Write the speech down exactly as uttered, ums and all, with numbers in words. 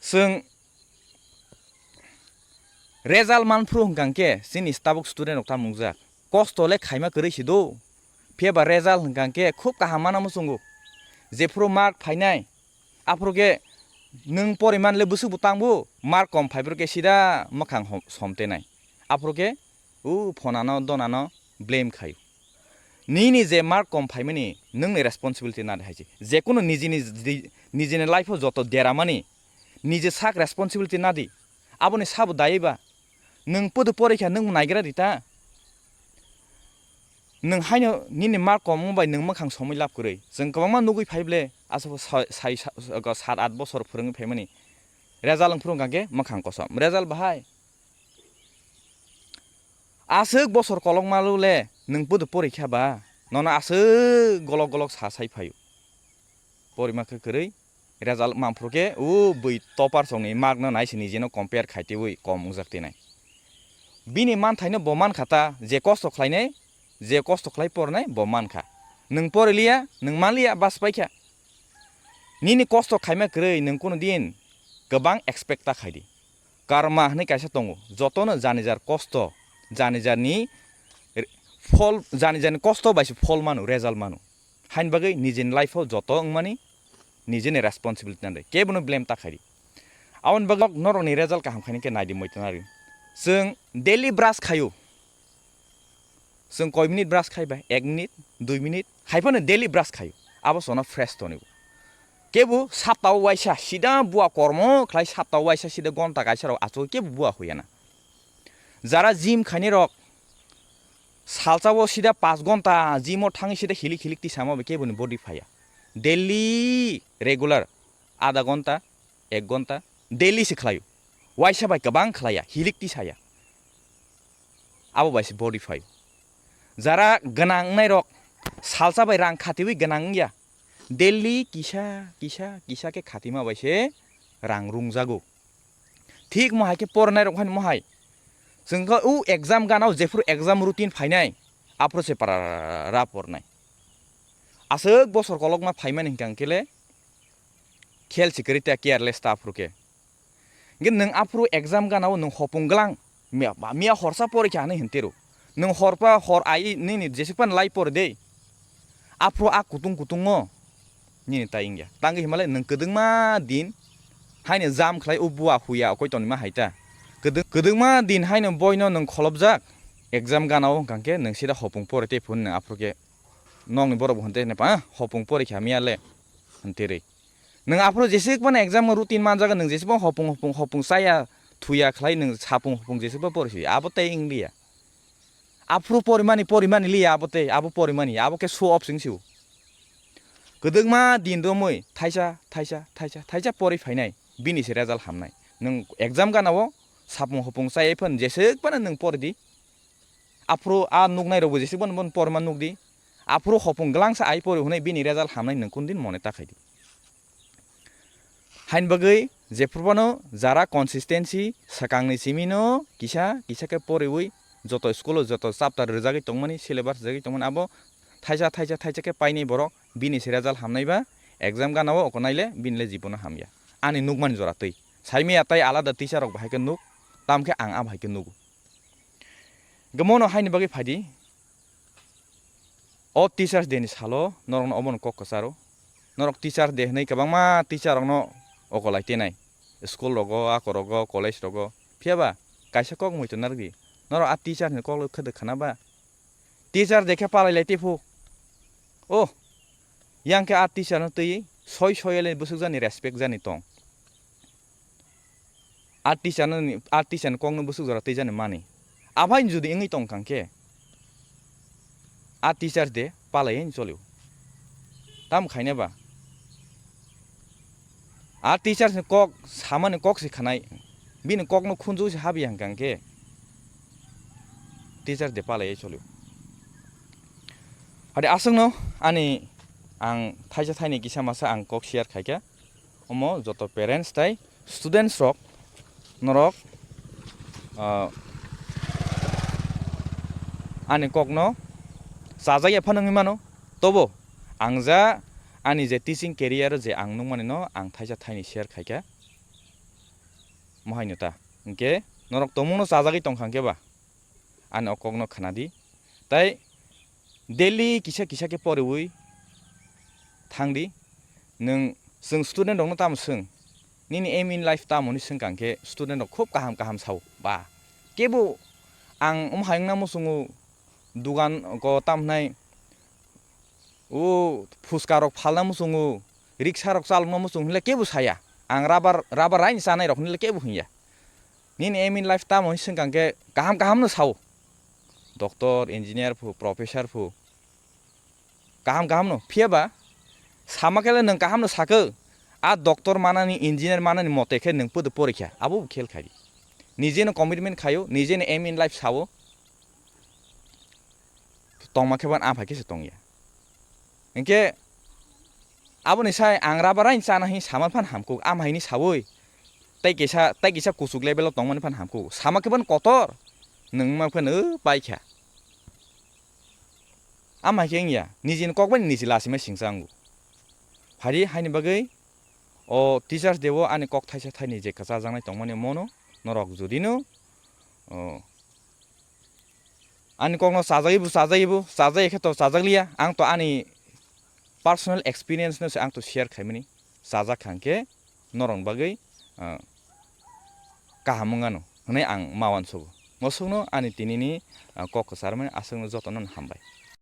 Chwng result manphru hwnkha khe chini tabuk student rok tamo wngjak. Kosto le khaima kwrwi si do. Phiya ba result hwnkha khe khub kaham mana muchungo. Jephru mark phainai, aphuru khe nwng poriman le bwswk bo tangbo, mark kom phaiphuru khe sida mwkhang hom-, somtenai. Aphuru khe o phonano donano blame khaio. Nini je mark kom phaimani nwngni responsibility nadi hai se. Jekunu nijini di-, nijini life-o joto deramani, nije sak responsibility nadi. Aboni sabo dayai ba. Nwng podo porikha nwng naigra di ta. Nwng haino nini mark kom wng bai nwng mwkhang somwi lab kwrwi. Chwng kwbangma nugwi phai ble, aswk sai, sai, sa-, sa-, sat at bosor phwrwngwi phaimani. Result wng phuru hwnkha khe mwkhang kosom. Result bahai. Aswk bosor kolokma le nwng podo porikha ba, nono aswk golok golok sa sai phaio. Porima khe kwrwi, result manphuru khe o bui topper songni mark no nai se nijeno compare khai teiwi kom wngjak tinai. Bini manthaino bo mankha ta, je kosto khlainai, je kosto khlai pornai bo mankha. Nwng poriliya, nwng manliya, bas paikha. Nini kosto khaima kwrwi nwng kunu din kwbang expect ta khaidi. Karma hwnwi kaisa tongo, jotono jani jar kosto, jani jarni re-, phol, jani jarni kosto bai se phol mano, result mano. Haini bagwi nijini life-o joto wngmani nijini responsibility nangdi, kebono blame ta khaidi. Aboni bagwi norokni result kaham khaini khe naidi moitong ari. Chwng daily brush khaio. Chwng koi minute brush khai bai, ek minute, dui minute, hai phano daily brush khaio. Abo chwngno fresh tonwi. Kebo saptao waisa sida bua kormo khlai, saptao waisa sida gonta kaisa rok achugwi kebo bua huya na. Jara gym khainai rok salsa o sida paanch gonta gym o thangwi sida hilik hilik tisamo bai keboni body phaiya. Daily regular adha gonta, ek gonta daily se khlaio. Waisa bai kwbang khlaiya, hilik tisaya. Abo bai se body phaio. Jara gwnang wngnai rok salsa bai rang khatiwi gwnang wngya. Daily kisa, kisa, kisa khe khatima bai se rang rungjago. Thik mo hai khe pornai rok haino mo hai. Chwng khe o exam gana o jephuru exam routine phainai, aphuru se para ra pornai. Aswk bosor kolokma phaimani hwnkha hwnkhe le khel se kwrwi ta, careless ta aphuru khe. Hwnkhe nwng aphuru exam gana o nwng hopung glang, miya, miya horsa porikha hinwi hwn tiro. Nwng horpa hor ai nini jesik pan lai por de. Aphuru a kutung kutungo nini tai wngya. Tangwi himalai nwng kwdwngma din haino jam khlai o bua huya okoi tonima hai ta. Kwdwng-, kwdwngma din haino boino nwng kholopjak. Exam gana o hwnkha khe nwng sida hopung pore tei phuru nwng aphuru khe nokni borok bo hwn te pa hopung porikha miya le hwn tiri. Nwng aphuru jesik phano exam routine manjago, nwng jesik phano hopung hopung hopung chaya thuya khlai nwng sapung hopung jesik phano porisi, abo tei wng liya. Aphuru porimani, porimani liya abo tei, abo porimani, abo khe show off sing sio. Kwdwkma din romwi thaisa, thaisa, thaisa, thaisa pori phainai, bini se result hamnai. Nwng exam gana o sapung hopung chayai phano jesik phano nwng pori di. Aphuru a nuknai rokbo jesik phano bono porima nukdi. Aphuru hopung glangsa ai pori hwnwi bini result hamnai nwng kunu din mone ta khaidi. Hain bagwi jephuru phano jara consistency swkangni simi no kisa kisa khe poriwi joto school o joto chapter rwjagwi tongmani, syllabus rwjagwi tongmani, abo thaisa thaisa thaisa khe painai borok, bini se result hamnai ba exam gana o oko naile bini le jibono hamya. Ani nukmani jora twi saimaya tai alada teacher rok bahai khe nuk, tamo khe ang a bahai khe nugo. Hwnkhe mono haini bagwi phaidi, o Teachers Day ni salo norokno obono kok kwcharo. Norok Teachers Day hwnwi kwbangma teacher rokno okolai tenai, school rogo, ako rogo, college rogo. Phiya ba kaisa kok muitu narwkdi, norok a teacher ni kok le khwdwk khna ba? Teacher Day khe palai lai tei phu. O, yang khe a teacher no twi soi soi le bwswk jani respect jani tong. A teacher no ni, a teacher ni kok no bwswk jora twijani mani. Aphai jodi wngwi tong kha khe, a Teachers Day palaiwi cholio. Tamo khaina ba? A teachers ni kok samani kok se khanai, bini kok no khunju se habya hwnkha khe Teachers Day palaiwi cholio. Hade aswkno ani ang thaisa thaini kisa masa ang kok share khaikha. Omo joto parents tai students rok norok, ah, ani kokno chajak ya phano wngwi mano, tobo ang ja ani je teaching career je ang nukmani no ang thaisa thaini share khaikha. Mohaino ta. Hwnkhe norok tongmungno chajagwi tongkha hwnkhe ba? Ani o kokno khna di. Tai daily kisa kisa khe poriwi thang di. Nwng, chwng student rokno tamo swng? Nini aim in life tamo hwnwi swngkha hwnkhe student rok khub kaham kaham sao. Ba, kebo ang omo hai wngna muchungo, dugan ko tamo hwnai, o phuska rok phalna muchungo, riksa rok chalokna muchungo hwnle kebo saya. Ang rubber, rubber raini chanai rok hwnle kebo hwnya. Nini aim in life tamo hwnwi swngkha hwnkhe kaham kaham no sao. Doctor, engineer phu, professor phu. Kaham kaham no. Phiya ba sama khe le nwng kaham no sakhe. A doctor manani, engineer manani mote khe nwng podo porikha. Abo bo khel khai di. Nije no commitment khaio, nije no aim in life sao. Tongma khe ban aphai khe se tongya. Hwnkhe aboni sai ang rubber raini chana hwnwi sama phan hamkuk, ama hwnwi saui. Tai kisa, tai kisa kuchuk level o tongmani phan hamkuk. Sama khe ban kotor. Nwng ma phan o paikha. Ama khe wngya, nijini kok bai niji lachimai singcha wngo. Phari haini bagwi o Teachers Day o ani kok thaisa thaini je kwchajaknai tongmani mono norok judino, o, ani kokno chajagwi bo chajagwi bo chajagwi khe to chajakliya, ang to ani personal experience no se ang to share khaimani, chajak kha hwnkhe norokni bagwi, ah, kaham wngano hwnwi ang ma uansugo. Mosokno ani tinini, ah, kok kwcharmani aswkno jotono hambai.